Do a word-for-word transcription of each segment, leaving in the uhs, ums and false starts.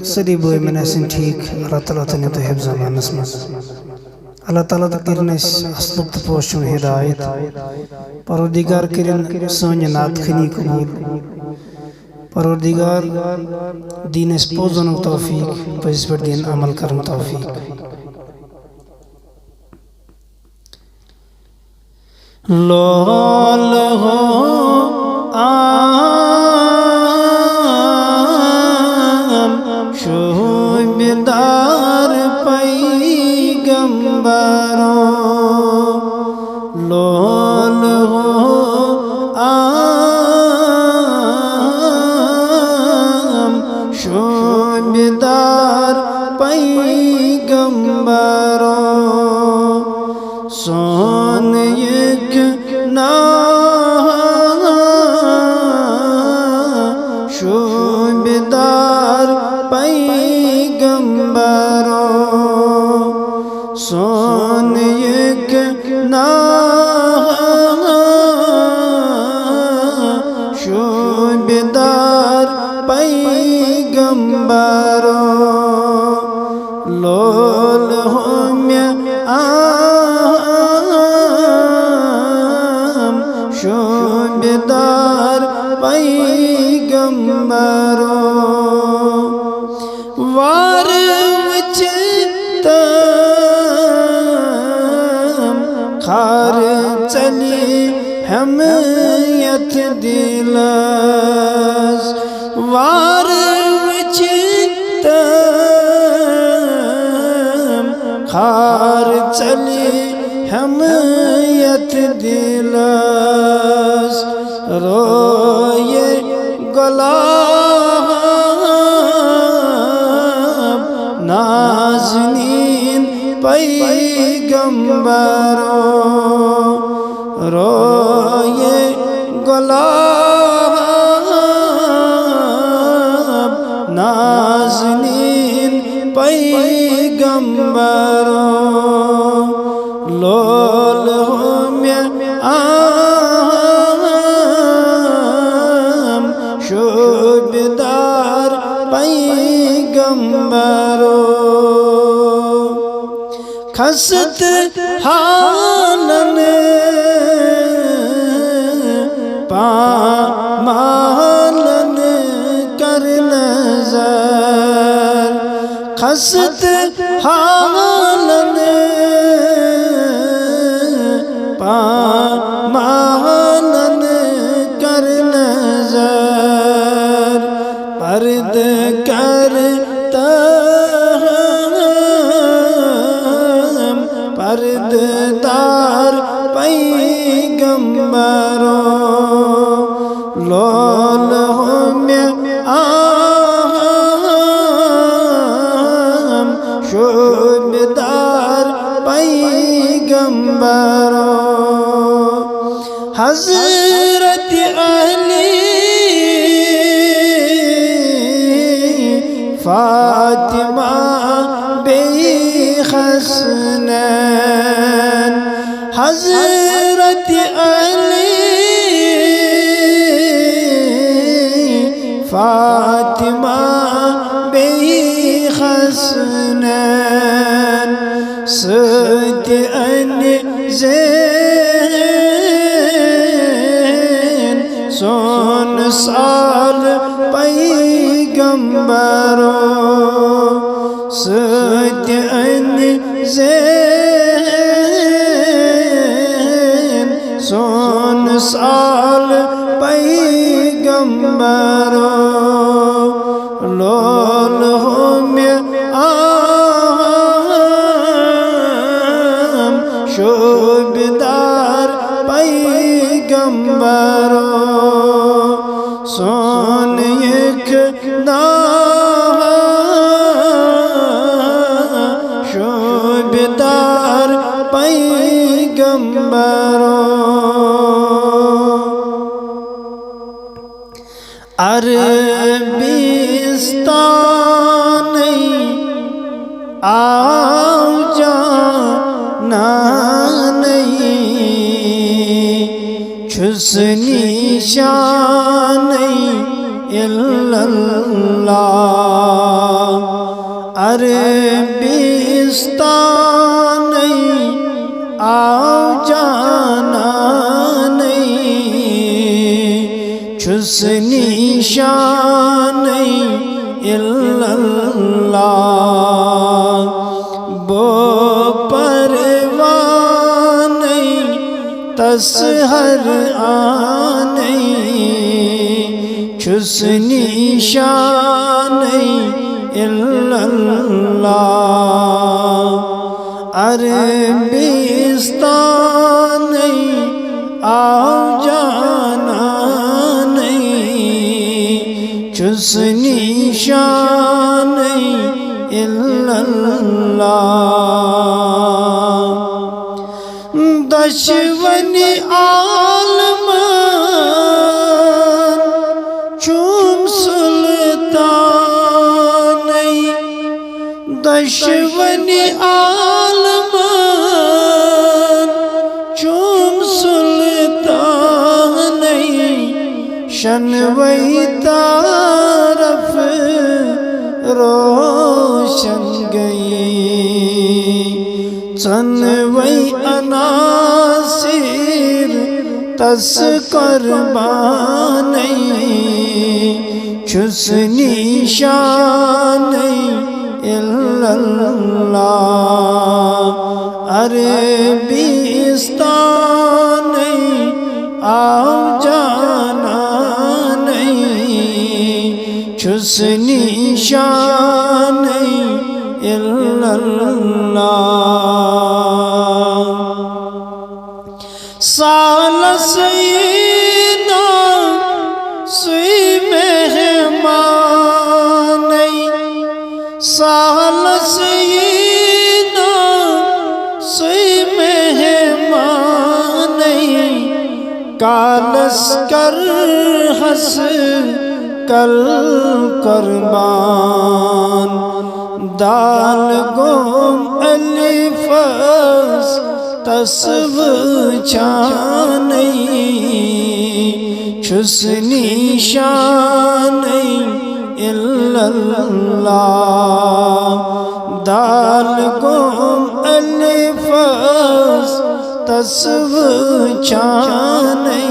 سٲری بٲے مےٚ آسن ٹھیٖک۔ اللہ تعالیٰ تھٲینو تُہۍ حفظ امانس منٛز۔ اللہ تعالیٰ تہٕ کٔرِن اَسہِ اَصلُک تہٕ پوشُن ہدایت۔ پروردگار کٔرِن سٲنۍ یہِ نعت خوٲنی قبوٗل۔ پروردگار دِیِن اَسہِ پوٚز وَنُن توفیٖق، پٔزِس پٮ۪ٹھ دِیِن عمل کَرُن توفیٖق۔ لول ہو عام شوبدار پیغمبرو، لول ہو عام شوبدار پیغمبرو، سون یک نام شوبدار پیغمبرو، سون یک نام شوبدار پیغمبرو، لول ہو مےٚ عام شوبدار پیغمبرو۔ وار وچ تم خار چلی ہم یت دلس، وار وچ تم خار چلی ہم یت دلس، روئے گلاب نازنین پیغمبرو، روئے گلاب نازنین پیغمبرو، لول ہو مےٚ عام شوبدار پیغمبرو۔ خست حالن پامالن کر نظر، خست حالن پامالن کر نظر، پرد کرتا ہم پردہ دار پیغمبرو، لول ہو مےٚ عام شوبدار پیغمبرو۔ حضرت علی فاطمہ بیٚیہِ حسنین، حضرت علی فاطمہ بیٚیہِ حسنین، سۭتۍ اَنہِ زین سون سال پیغمبرو، سۭتۍ اَنہِ زین سون سال پیغمبرو، لول ہو مےٚ عام شوبدار پیغمبرو، سون یک نام شوبدار پیغمبرو۔ عربستانٕے آو جانانٕے، چھُس نِشانٕے اِلَّا اللہ۔ عربستانٕے آو جانانٕے، چھُس نِشانٕے الا اللہ۔ بہٕ پروانَے تسہر آنَے، چھُس نِشانَے الا اللہ۔ عربستانَے آو جانانَے، چھُس نِشانَے الا اللہ۔ دۄشوٕنی عالمن چھُم سلطانٕے، دۄشوٕنی عالمن چھُم سلطانٕے، شنوے طرف روشن گئی، ژۄنوے عناصر تس قربانٕے، چھُس نِشانٕے الا اللہ۔ عربستانٕے آو جانانٕے، چھُس نِشانٕے الا اللہ۔ سالس یی نہٕ سُے مہمانٕے، سالس یی نہٕ سُے مہمانٕے، کالس کرہس کل قربان۔ دال گوم الفس تس وٕچھانٕے، چھُس نِشانٕے الا اللہ۔ دال گوم الفس تس وٕچھانٕے،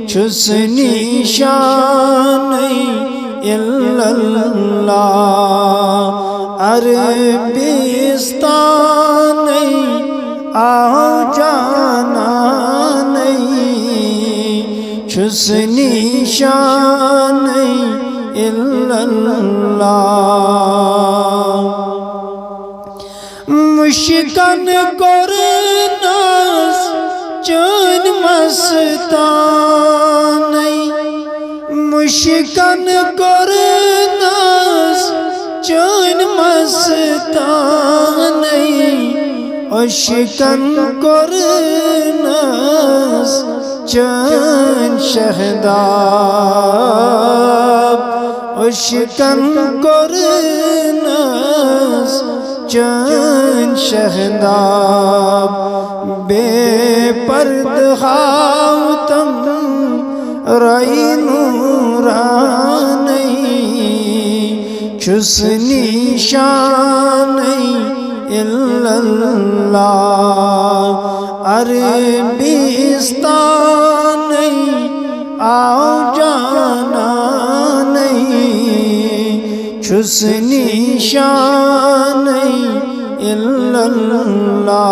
چھُس نِشانٕے الا اللہ۔ عربستانٕے آو جانانٕے، چھُس نِشانٕے الا اللہ۔ مُشکن کوٚرنس چٲنۍ مستانٕے، مُشکن کوٚرنس چٲنۍ مستانٕے، عشقن کوٚرنس چٲنۍ شہداب، عشقن کوٚرنس چٲنۍ شہداب۔ بے پردٕ ہاوتم رَے نوٗرانٕے، چھُس نِشانٕے الا اللہ۔ عربستانٕے آو جانانٕے، چھُس نِشانٕے الا اللہ۔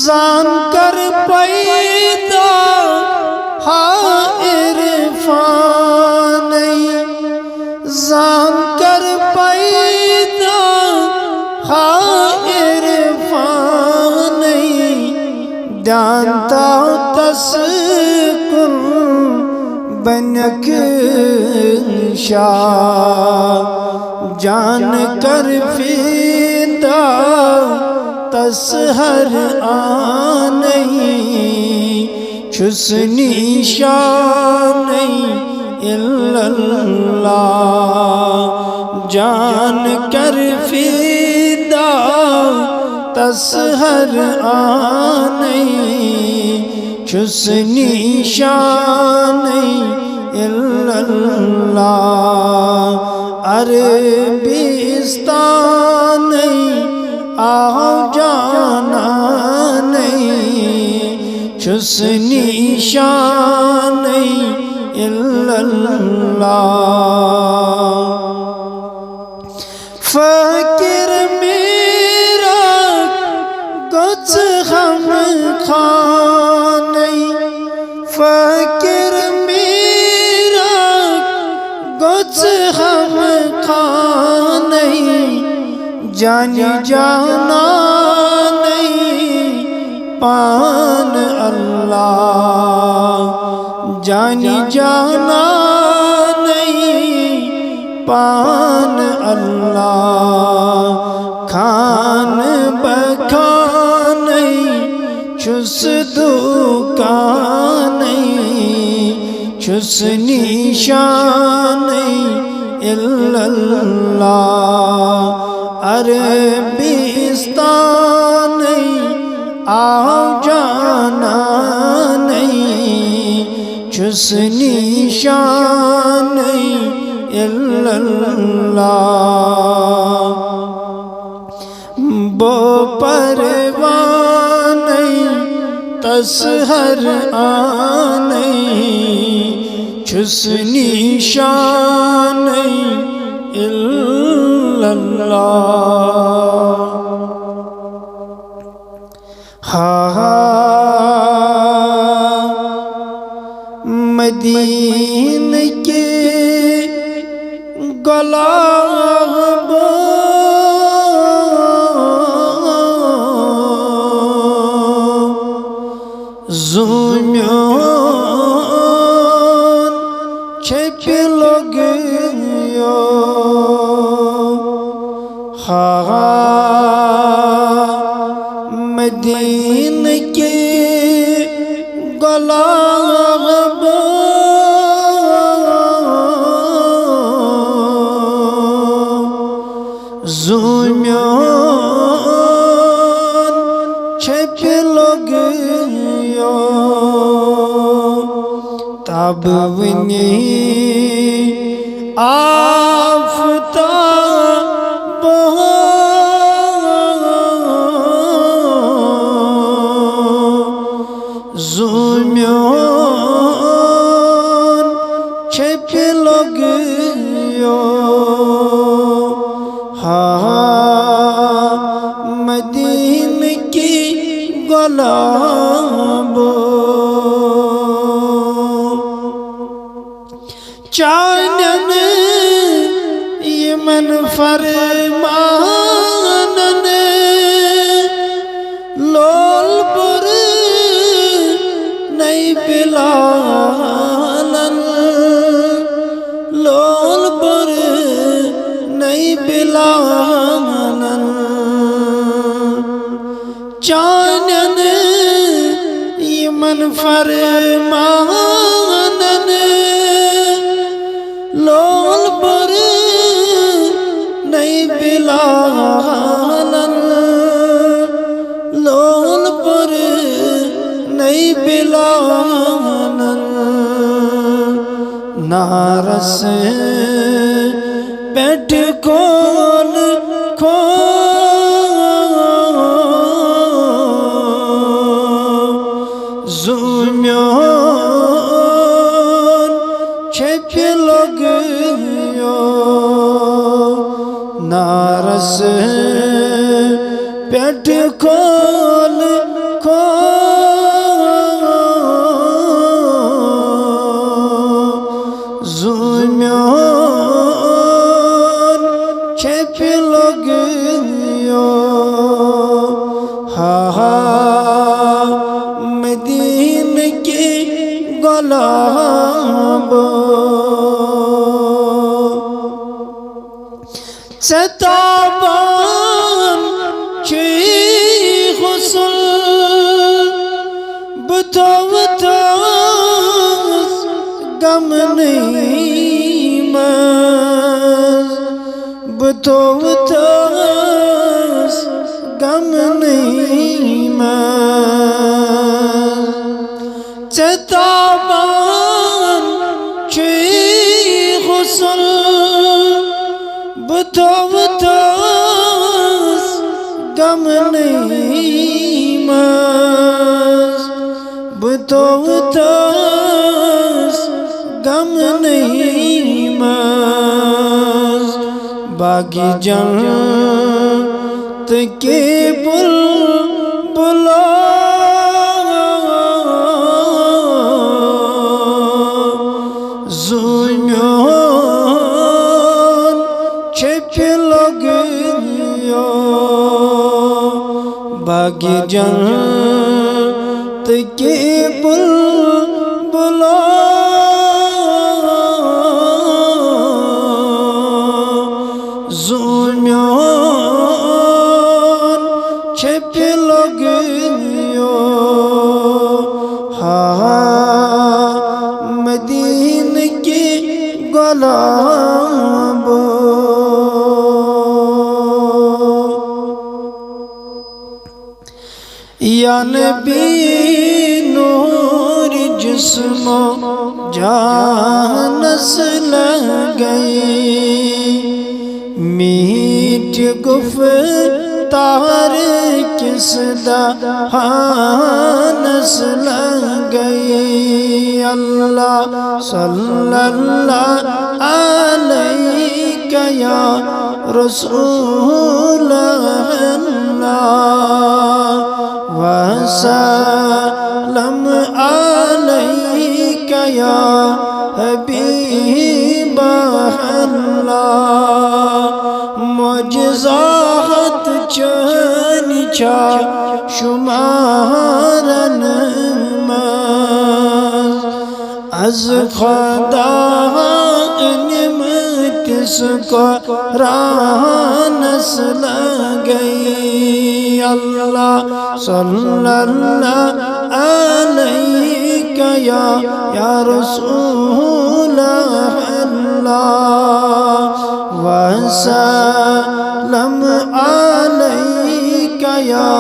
زان کر پیدا ہا عرفانٕے، زان کر پیدا ہا عرفانٕے، دیان تھاو تس کُن بنیکھ شاہ، جان کر فدا تس ہر آنٕے، چھُس نِشانٕے الا اللہ۔ جان کر فدا تس ہر آنٕے، چھُس نِشانٕے الا اللہ۔ عربستانٕے آو جانانٕے، چھُس نِشانٕے الا اللہ۔ فقیر میرا گوٚژھ غم خانٕے، فقیر میرا گوٚژھ غم خانٕے، جانہِ جانانٕے پان اللہ، جانہِ جانانٕے پان اللہ، خان بخانٕے چھُس دُکانٕے، چھُس نِشانٕے الا اللہ۔ عربستانٕے آو جانانٕے، چھُس نِشانٕے الا اللہ۔ بو پروانٕے تسہر آنٕے، چھُس نِشانٕے الا اللہ۔ ہا ہا، مدینہ کے گلابو، زوٗمیُن چھپہِ لوٚگیو۔ ہا، مدینہ کے گلابو، زوٗمیُن چھپہِ لوٚگیو۔ تب وٕنی آفتاب زوٗمیُن چھپہِ لوٚگیو۔ ہا، مدینہ کی گلابو۔ چانٮ۪ن یِمن فرمانن لول بوٚر نَے بلالن، لول بوٚر نَے بلالن۔ چانٮ۪ن یِمن فرمانن لول بوٚر نَے بلالن، لول بوٚر نَے بلالن۔ نارس پٮ۪ٹھ کھول کھول زوٗمیُن چھپہِ لوٚگیو۔ نارس پٮ۪ٹھ کھول کھول زوٗمیُن چھپہِ لوٚگیو۔ ہا ہا، مدینہ کی گلابو۔ ژےٚ تابان چھُے غسل، بہٕ تھووٕ تس غمنٕے منٛز، بہٕ تھووٕ تس غمنٕے منٛز۔ ژےٚ تابان چھُے غسل، منٛز باغِ جنت کہِ بلبلو۔ زوٗ میون چھپہِ لوگیو، باغِ جنت کہِ بلبلو۔ زوٗ میون چھپہِ لوگیو، ہا مدینہ کہِ گۄلابو۔ یا نبی نور جسم و جانس لگ گئی، میٹھ گفتار کس دہانس لگ گئی۔ اللہ صلی اللہ علیک یا رسول اللہ، وسلم علیک یا حبیب اللہ۔ معجزات چٲنۍ چھا شمارن منٛز؟ از خدا أنمٕتِس قرآنس لگ گئی۔ اللہ صلی اللہ علیک یا، یا رسول اللہ، وسلم علیک یا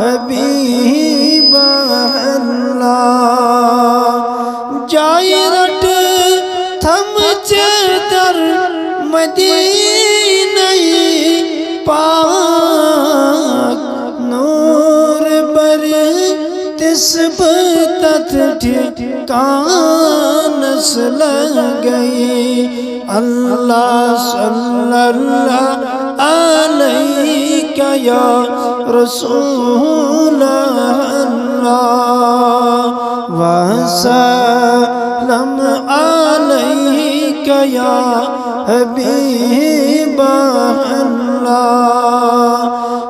حبیب اللہ۔ جاے رٹ تھم ژےٚ در مدینہ پاک، نور بر تس بتت ٹھکانس لگ گئی۔ اللہ صلی اللہ علیک یا رسول اللہ، وسلم علیک یا حبیب اللہ۔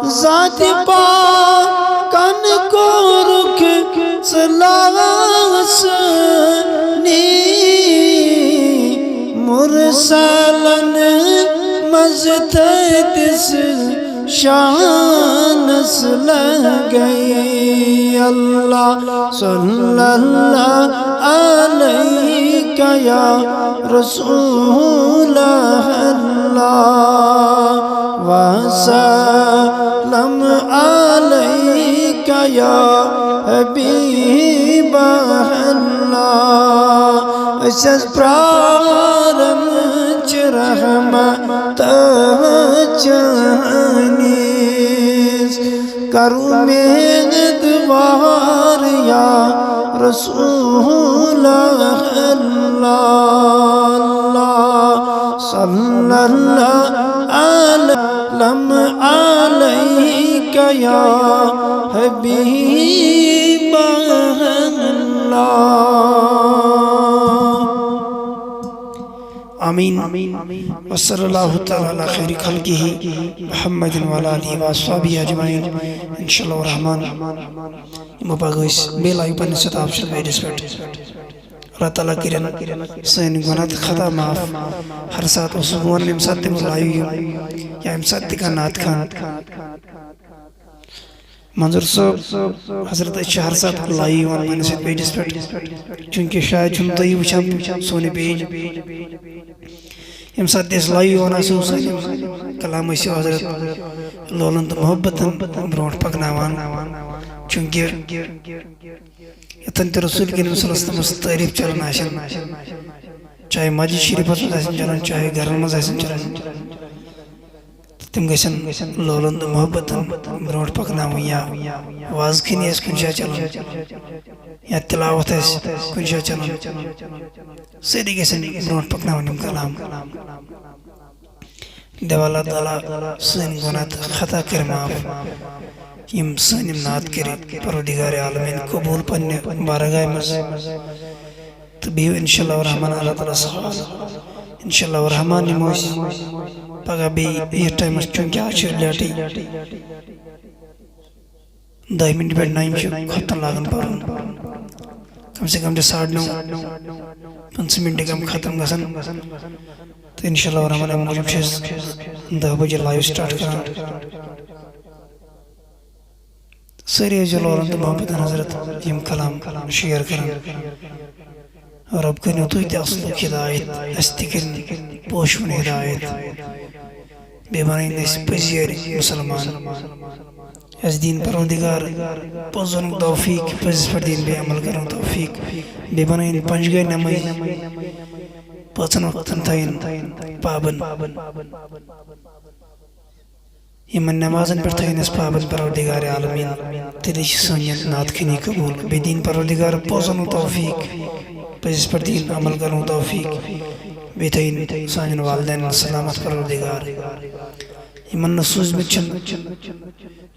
ذات پاکن کو رخ سلاس نی مرسلن مز تھٲوِتھ شانس لگ گئی۔ اللہ صلی اللہ علیک یا رسول اللہ، وسلم علیک یا حبیب اللہ۔ أسۍ حظ پرٛاران چھِ رحمت چٲنِس، کر اُمید وار یا رسول اللہ۔ صلی اللہ علیہ وسلم علیک یا حبیب اللہ۔ آمین۔ وصلی اللہ تعالی علی خیر خلقہ محمد وعلی آلہ وصحبہ اجمعین۔ انشاءاللہ الرحمن، یِمو پگاہ أسۍ بیٚیہِ live پننِس یتھ option page پٮ۪ٹھ۔ اللہ تعالیٰ کٔرِن سٲنۍ گۄناہ تہٕ خطا معاف۔ ہر ساتہٕ اوسُس بہٕ وَنان، ییٚمہِ ساتہٕ تہِ بہٕ live یِمہٕ یا ییٚمہِ ساتہٕ تہِ کانٛہہ نعت خوان، منظور صٲب، حضرت، أسۍ چھِ ہر ساتہٕ live یِوان پننِس یتھ pageس پٮ۪ٹھ، چوٗنٛکہِ شاید چھُنہٕ تُہی وٕچھان سون یہِ page۔ ییٚمہِ ساتہٕ تہِ أسۍ live یِوان آسو، سٲنۍ کلام ٲسِو حضرت لولن تہٕ محبتن برونٛٹھ پکناوان، چوٗنٛکہِ ییٚتٮ۪ن تہِ رسول کریم صلی اللہ علیہ وسلمس تعریف چلان آسن، چاہے مسجد شریفس منٛز آسن چلان، چاہے گرن منٛز آسن چلان، تِم گژھن لولن تہٕ محبتن برونٛٹھ پکناوٕنۍ، یا وازٕ کھنی آسہِ کُنہِ جایہِ چلان، یا تلاوت آسہِ کُنہِ جایہِ چلان، سٲری گژھن برونٛٹھ پکناوٕنۍ یِم کلام۔ دپہ اللہ تعالیٰ سٲنۍ گۄناہ تہٕ خطا کٔرۍ معاف۔ یِم سٲنۍ یِم نعت کٔرۍ، پروردگار عالمین قبول پننہِ بارگاہ منٛز۔ تہٕ بیٚیہِ انشاء اللہ الرحمن اللہ تعالیٰ سوال۔ انشاء اللہ الرحمن نِمو أسۍ پگاہ بیٚیہِ یتھ ٹایمس، چونکہ آز چھِ لیٹٕے۔ دَہہِ مِنٹہِ پٮ۪ٹھ نَیہِ چھُ ختم لاگان پَرُن۔ کم سے کم چھِ ساڑٕ نَو، پٕنٛژٕہ مِنٹہِ کم ختم گژھان۔ تہٕ انشاء اللہ الرحمن، اَمہِ موٗجوٗب چھِ أسۍ دَہ بجے live start کران۔ سٲری ٲسۍزیو لولن تہٕ محبتن حضرت یِم کلام share کران۔ رب کٔرِو تُہۍ تہِ اصلُک ہدایت، اَسہِ تہِ کٔرِن پوشوُن ہدایت۔ بیٚیہِ بنٲیِن أسۍ پٔزۍ یٲرۍ مُسلمان۔ اَسہِ دِیِن پروردگار پوٚزُن توفیق، پٔزِس پٮ۪ٹھ دِیِن بیٚیہِ عمل کرُن توفیق۔ بیٚیہِ بنٲیِن پنجگٲے نمٲزۍ پانٛژن وقتن تھٲیِن پابند۔ یِمن نمازن پٮ۪ٹھ تھٲیِن اَسہِ پابند پروردگار عالمین۔ تیٚلے چھِ سٲنۍ یہِ نعت خوٲنی قبوٗل۔ بیٚیہِ دِیِن پروردگار پوٚزُن توفیق، پٔزِس پٮ۪ٹھ دِیِن عمل کرُن توفیق۔ بیٚیہِ تھٲیِن سانٮ۪ن والدینن سلامت پروردگار۔ یِمن نہٕ سوٗزمٕتۍ چھِنہٕ،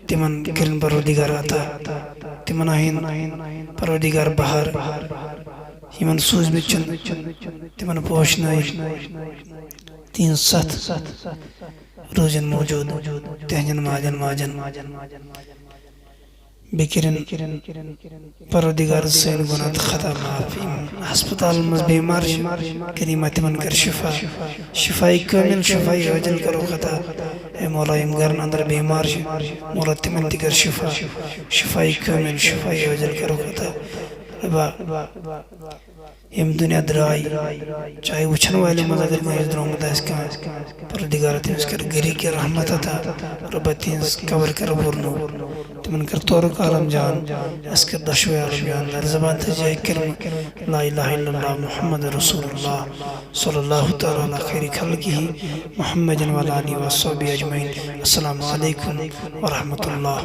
تِمن کٔرِن پروردگار عطا۔ تِمن ہٲیِن پروردگار بہار۔ یِمن سوٗزمٕتۍ چھِنہٕ، تِمن پوشنٲیِن۔ تِہنٛز ستھ روزن موجود تہنٛدٮ۪ن مالٮ۪ن ماجن۔ بیٚیہِ کٔرِن پروردگار سٲنۍ گۄناہ تہٕ خطا معاف۔ یِم ہسپتالن منٛز بیمار چھِ، کریمہ تِمن کر شفا، شفای کامل، شفای عاجل کرو عطا۔ اے مولا، یِم گرن اندر بیمار چھِ، مولا تِمن تہِ کر شفا، شفای کامل، شفای عاجل کرو عطا۔ ربا، یِم دُنیا درٛاے، چاہے وٕچھن والٮ۪ن منٛز اگر کٲنٛسہِ درٛامُت آسہِ کانٛہہ، پروردگارا تٔمِس کر گرِ کہِ رحمت عطا۔ رۄبا تِہنٛز قبر کر بوٚر نوٗر، تِمن کر تورُک عالم جان، اَسہِ کر دۄشوے عالم جان۔ لرِ زبان تہٕ جایہِ کلمہٕ لا الہ الا اللہ محمد رسول اللہ صلی اللہ تعالیٰ علی خیر خلقہ محمد وعلی آلہ وصحبہ اجمعین۔ السلام علیکم ورحمۃ اللہ۔